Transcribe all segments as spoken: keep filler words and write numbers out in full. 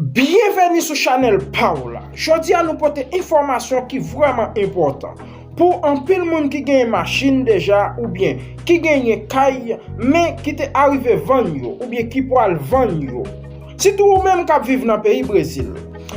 Byenveni sou chanèl pa w la. Jodi a nou pote enfòmasyon ki vrèman enpòtan pou anpil moun ki genyen machin deja oubyen ki genyen kay men ki te arive vann yo oubyen ki pral vann yo. Sitou ou menm k ap viv nan peyi Brezil,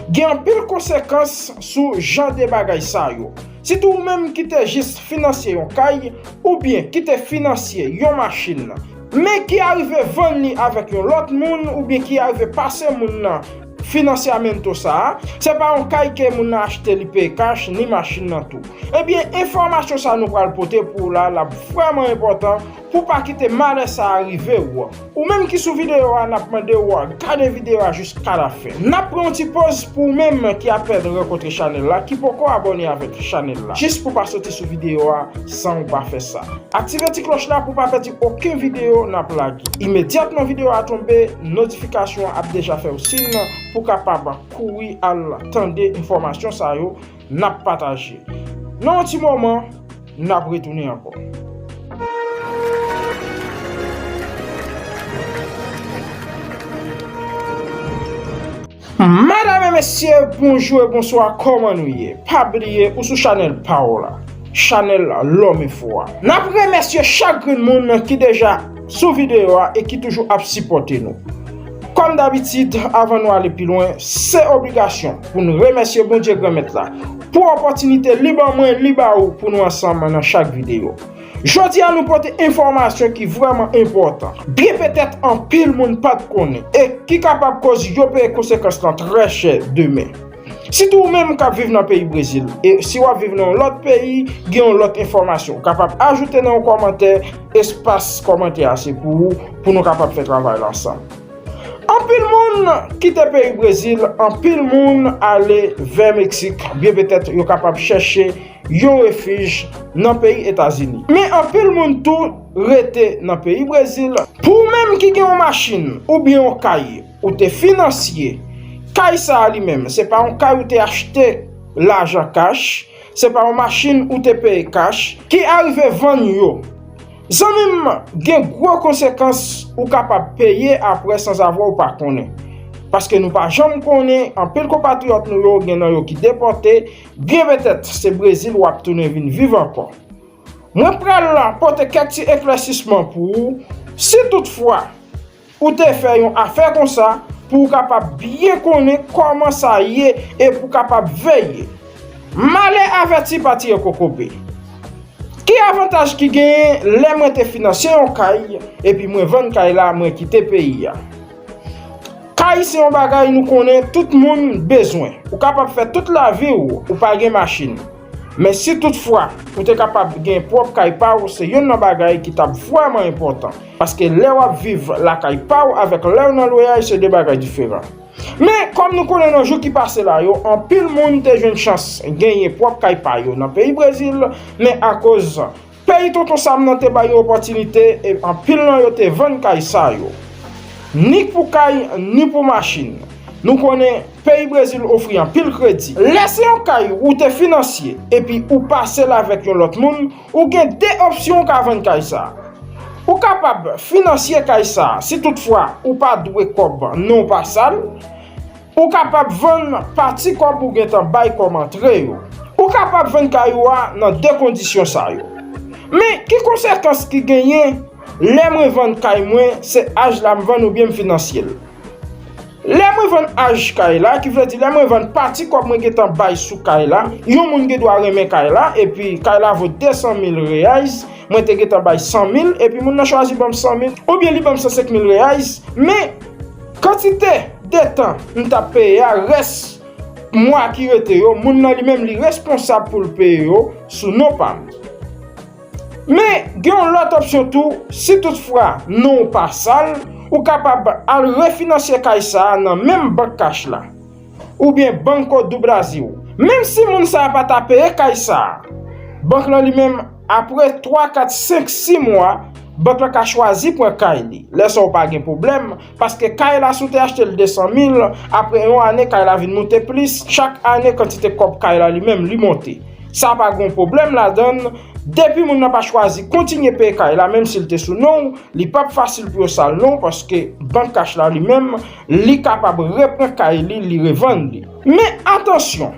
gen anpil konsekans sou jan de bagay sa yo. Sitou ou menm ki te jis finansye yon kay oubyen ki te finansye yon machin men ki arive vann li avèk yon lòt moun oubyen ki arive pase moun nan financiamento sa a, se pa yon kay ke moun nan achte li peye kach ni machin nan tou. Ebyen, enfòmasyon sa nou pral pote pou w la, l ap vrèman enpòtan pou w pa kite malè sa a rive w. Ou menm ki sou videyo a, n ap mande w gade videyo a jiska lafen. N ap pran yon ti pòz pou ou menm ki apèn rankontre chanèl la, ki poko abòne avèk chanèl la, jis pou w pa soti sou videyo a san w pa fè sa. Aktive ti klòch la pou w pa pèdi okenn videyo n ap lage. Imedyatman videyo a tonbe, notifikasyon an ap deja fè w siy pou w kapab kouri al tande enfòmasyon sa yo n ap pataje. Nan yon ti moman, n ap retounen ankò. Madanm e mesye, bonjou e bonswa, kòman nou ye? Pa bliye, ou sou chanèl pa w la, chanèl Lòm Enfo a. N ap remèsye chak grenn moun ki deja sou videyo a e ki toujou ap sipòte nou. Kòm dabitid, avan nou ale pi lwen, se obligasyon pou n remèsye Bondye Granmèt la pou opòtinite li ban mwen, li ba ou pou nou ansanm nan chak videyo. Jodi a nou pote enfòmasyon ki vrèman enpòtan, byen petèt anpil moun pa t konnen, e ki kapab koz yo peye konsekans lan trè chè demen. Sitou ou menm k ap viv nan peyi Brezil, e si w ap viv nan yon lòt peyi, gen yon lòt enfòmasyon, ou kapab ajoute nan yon kòmantè, espas kòmantè a se pou ou, pou nou kapab fè travay la ansanm. Anpil moun kite peyi Brezil, anpil moun ale vè Meksik, byen petèt yo kapab chèche yon refij nan peyi Etazini. Men anpil moun tou rete nan peyi Brezil. Pou ou menm ki gen yon machin oubyen yon kay, ou te finansye kay sa a li menm, se pa yon kay ou te achte lajan kach, se pa yon machin ou te peye kach, ki arive vann yo. Zanmi m, gen gwo konsekans ou kapab peye apre sanzavwa ou pa konnen. Paske nou pa janm konnen, anpil konpatriyòt nou yo, gen nan yo ki depòte, byen petèt se Brezil w ap tounen vin viv ankò. Mwen pral pote kèk ti eklèsisman pou ou, si toutfwa ou te fè yon afè konsa, pou w kapab byen konnen kòman sa ye e pou w kapab veye. Malè avèti pa tiye kokobe. Ki avantaj ki genyen lè mwen te finansye yon kay, epi mwen vann kay la, mwen kite peyi a? Kay se yon bagay nou konnen tout moun bezwen. Ou kapab fè tout lavi w, ou pa gen machin. Men si toutfwa ou te kapab gen pwòp kay pa w, se youn nan bagay ki t ap vrèman enpòtan. Paske lè w ap viv lakay pa w avèk lè w nan lwayaj, se de bagay diferan. Men, kòm nou konnen nan jou ki pase la yo, anpil moun te jwenn chans genyen pwòp kay pa yo nan peyi Brezil, men akoz peyi Tonton Sam nan te ba yo opòtinite, e anpil nan yo te vann kay sa yo. Ni pou kay, ni pou machin. Nou konnen peyi Brezil ofri anpil kredi. Lè se yon kay ou te finansye, epi ou pase l avèk yon lòt moun, ou gen de opsyon ou ka vann kay sa a. Ou kapab finansye kay sa a, si toutfwa ou pa dwe kòb non w pa sal, ou kapab vann pati kòb ou gentan bay kòm antre yo. Ou kapab vann kay ou a nan de kondisyon sa yo. Men, ki konsekans ki genyen lè mwen vann kay mwen, se aj la m vann oubyen m finansye l? Lè mwen vann aj kay la, ki vle di lè mwen vann pati kòb mwen gentan bay sou kay la, yon moun gen dwa renmen kay la, epi kay la vo de san mil reais, mwen te gentan bay san mil, epi moun nan chwazi ban m san mil, oubyen li ban m san senk mil reais, men kantite de tan m t ap peye a, rès mwa ki rete yo, moun nan li menm li responsab pou l peye yo sou non pa m. Men, gen yon lòt opsyon tou, si toutfwa non w pa sal, ou kapab al refinansye kay sa a nan menm bank kach la, oubyen Banco do Brasil. Menm si moun sa a pa ta peye kay sa a, bank lan li menm, apre twa, kat, senk, sis mwa, bank lan ka chwazi pran kay li. Lè sa a ou pa gen pwoblèm, paske kay la, si w te achte l de san mil, apre yon ane, kay la vin monte plis, chak ane, kantite kòb kay la li menm, li monte. Sa pa gen pwoblèm ladan l, Depi moun nan pa chwazi kontinye peye kay la, menm si l te sou non w, li p ap fasil pou yo sal non w, paske Bank Kach la li menm, li kapab repran kay li, li revann li. Men atansyon,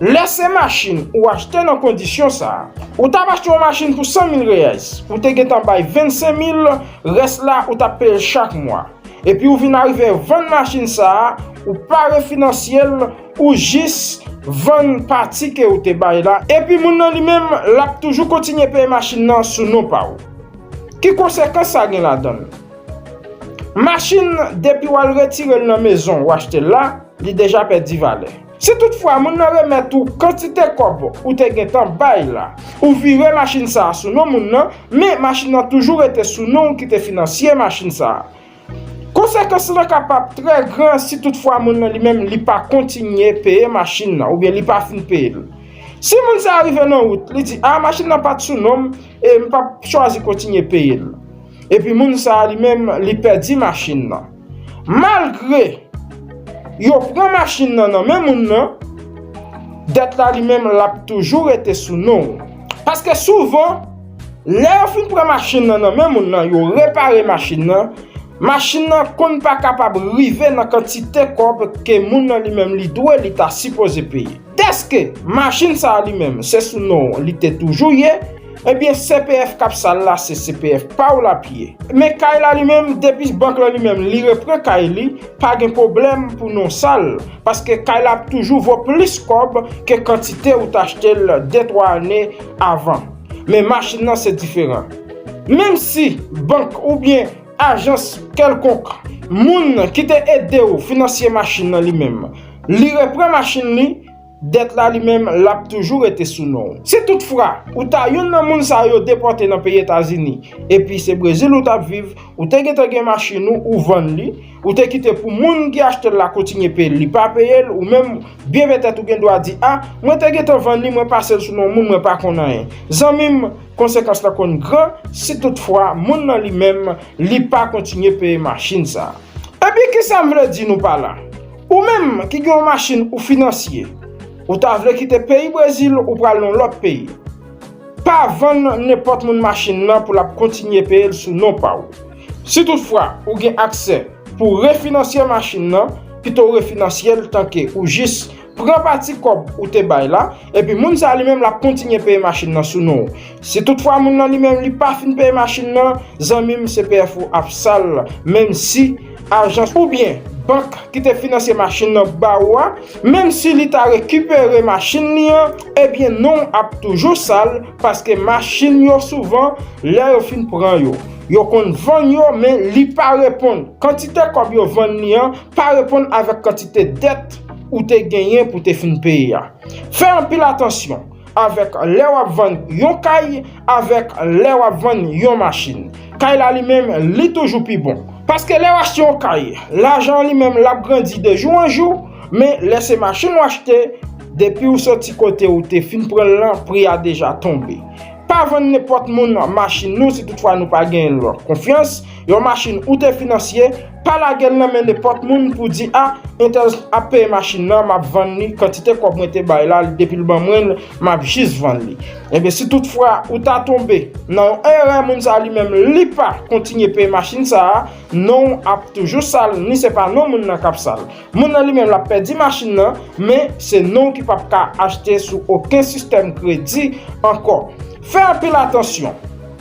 lè se machin ou achte nan kondisyon sa a, ou t ap achte yon machin pou san mil reyès, ou te gentan bay vennsenk mil, rès la ou t ap peye l chak mwa. Epi ou vin arive vann machin sa a, ou pa refinansye l, ou jis vann pati ke ou te bay la. Epi moun nan li menm, l ap toujou kontinye peye machin nan sou non pa w. Ki konsekans sa gen ladan l? Machin, depi w al retire l nan mezon ou achte l la, li deja pèdi valè. Si toutfwa moun nan remèt ou kantite kòb ou te gentan bay la, ou vire machin sa a sou non moun nan, men machin nan toujou rete sou non w ki te finansye machin sa a. Konsekans lan kapab trè gran si toutfwa moun nan li menm li pa kontinye peye machin nan oubyen li pa fin peye l. Si moun sa a rive nan wout, li di, "A, machin nan pa t sou non m, e m p ap chwazi kontinye peye l." Epi moun sa a li menm, li pèdi machin nan. Malgre yo pran machin nan nan men moun nan, dèt la li menm l ap toujou rete sou non w. Paske souvan, lè yo fin pran machin nan nan men moun nan, yo repare machin nan, machin nan konn pa kapab rive nan kantite kòb ke moun nan li menm li dwe, li ta sipoze peye. Dèske machin sa a li menm, se sou non w li te toujou ye, ebyen, C P F k ap sal la, se C P F pa w l ap ye. Men kay la li menm, depi bank lan li menm, li repran kay li, pa gen pwoblèm pou non w sal, paske kay la ap toujou vo plis kòb ke kantite ou t achte l de twa ane avan. Men machin nan se diferan. Menm si bank oubyen ajans kèlkonk, moun ki te ede w finansye machin nan li menm, li repran machin li, dèt la li menm, l ap toujou rete sou non w. Si toutfwa, ou ta youn nan moun sa yo depòte nan peyi Etazini, epi se Brezil ou t ap viv, ou te gentan gen machin ou, ou vann li, ou te kite pou moun ki achte l la kontinye peye l, li pa peye l, ou menm, byen petèt ou gen dwa di, "A, mwen te gentan vann li, mwen pase l sou non moun, mwen pa konn anyen." Zanmi m, konsekans la konn gran si toutfwa moun nan li menm, li pa kontinye peye machin sa a. Epi kisa m vle di nou pa la? Ou menm ki gen yon machin ou finansye, ou ta vle kite peyi Brezil, ou pral nan lòt peyi. Pa vann nenpòt moun machin nan pou l ap kontinye peye l sou non pa w. Si toutfwa ou gen aksè pou refinansye machin nan, pito refinansye l tanke ou jis pran pati kòb ou te bay la, epi moun sa a li menm l ap kontinye peye machin nan sou non w. Si toutfwa moun nan li menm li pa fin peye machin nan, zanmi m, C P F ou ap sal, menm si ajans oubyen bank ki te finanse machin nan ba ou a, menm si li ta rekipere machin li an, ebyen non w ap toujou sal, paske machin yo souvan, lè yo fin pran yo, yo konn vann yo, men li pa reponn. Kantite kòb yo vann li an pa reponn avèk kantite dèt ou te genyen pou te fin peye a. Fè anpil atansyon avèk lè w ap vann yon kay, avèk lè w ap vann yon machin. Kay la li menm, li toujou pi bon. Paske lè w achte yon kay, lajan an li menm l ap grandi de jou an jou, men lè se machin w achte, depi w soti kote w te fin pran l lan, pri a deja tonbe. Pa vann nenpòt moun machin nou si toutfwa nou pa genyen l konfyans. Yon machin ou te finansye, pa lage l nan men nenpòt moun pou di, "A, entèl ap peye machin nan, m ap vann li, kantite kòb mwen te bay la, depi l ban mwen l, m ap jis vann li." Ebyen, si toutfwa ou ta tonbe nan yon erè, moun sa a li menm, li pa kontinye peye machin sa a, non w ap toujou sal, ni se pa non moun nan k ap sal. Moun nan li menm, l ap pèdi machin nan, men se non w ki p ap ka achte sou okenn sistèm kredi ankò. Fè anpil atansyon.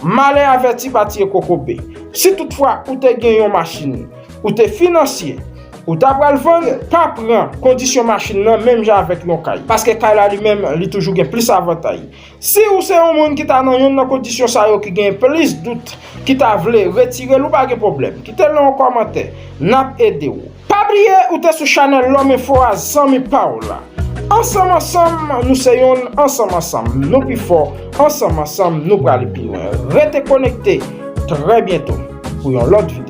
Malè avèti pa tiye kokobe. Si toutfwa ou te gen yon machin, ou te finansye, ou ta pral vann, pa pran kondisyon machin nan menm jan avèk yon kay. Paske kay la li menm, li toujou gen plis avantay. Si ou se yon moun ki ta nan yonn nan kondisyon sa yo ki gen plis dout, ki ta vle retire l, ou pa gen pwoblèm. Kite l nan yon kòmantè. N ap ede w. Pa bliye ou te sou chanèl Lòm Enfo a, zanmi pa w la. Ansanm ansanm, nou se yonn, ansanm ansanm, nou pi fò, ansanm ansanm, nou prale pi lwen. Rete konekte, trè byento pou yon lòt videyo.